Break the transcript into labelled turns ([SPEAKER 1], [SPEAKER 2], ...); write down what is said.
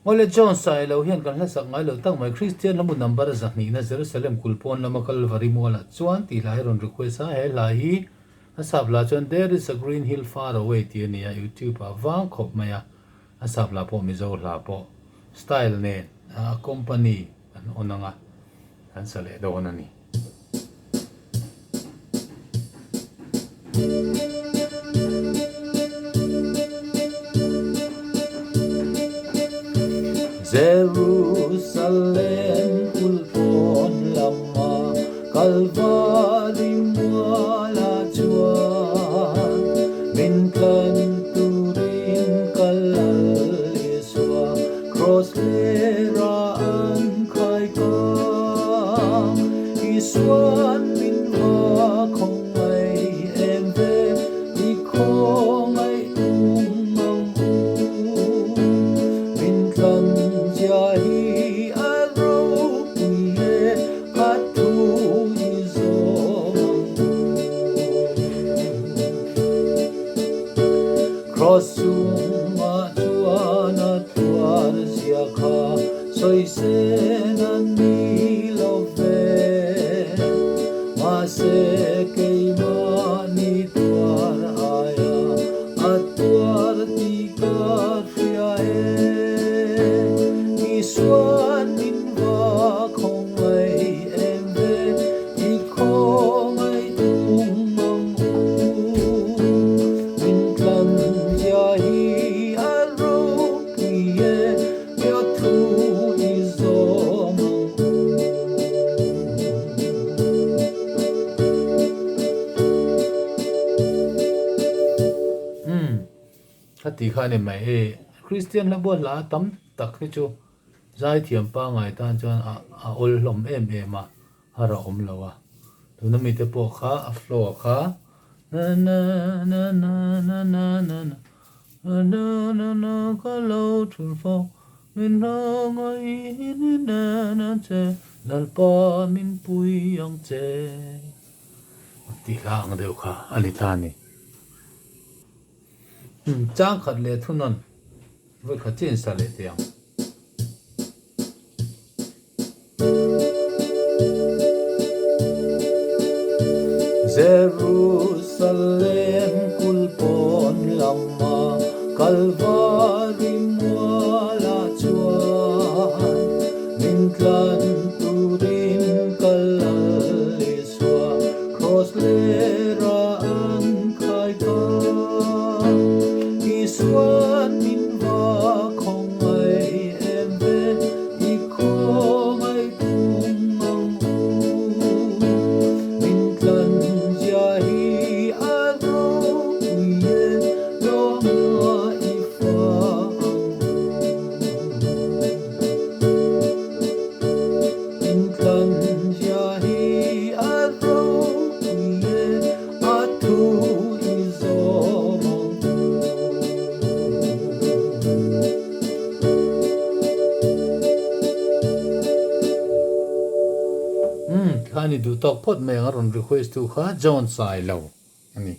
[SPEAKER 1] Awle John Sailo hian kan hlasak ngai lo tak mai Kristian hlamu number zahnihna Jerusalem kulh pawn lama Kalvari mualah chuan tih hla hi rawn request a, he hla hi a sap hla chuan There is a green hill far away tih a ni a, YouTube ah vang khawp mai a, a sap hla pawh Mizo hla pawh style nen a company an on ang a, an sa leh dawn a ni. Jerusalem kulh pawn lama Kalvari mualah chuan min tlan turin ka lal Isua Kraws lera an khai kang Isuan min va khawngaih em ve i khawngaih tum ang u. Min tlan zia hi a ropui e a thu i zawm ang u. Kraws chungah chuan a tuar zia kha sawi sen a ni lo ve. Mahse keimahni tuar aia a tuar tih ka hria e. Isuan min va khawngaih em ve i khawngaih tum ang u. Min tlan zia hi a ropui e, Mia thu i zawm ang u. Umm, ka tih kha a ni mai e. Kristian hla buat hla tam tak hi chu zaithiam pangngai tan chuan a awl hlawm em em a, har a awm lo a. Tuna mite pawh kha a flow kha na na na na na na na na na na na ka lo thul fo min hmangaih ni nen ang che Lalpa min pui ang che tih hla ang deuh kha a ni ta a ni. Chang khat leh thunawn vawikhat chiah in sa leh teh ang. Jerusalem kulh pawn lama Kalvari mualah chuan min tlan turin ka lal Isua kraws lera an khai kang. Isuan min va khawngaih em ve i khawngaih tum ang u. Min tlan zia hi a ropui e, lawmna i fa ang u. Min tlan zia hi a ropui e, a thu i zawm ang u. Umm, kha ni duh tawk phawt mai ang a rawn request tu kha John Sailo a ni.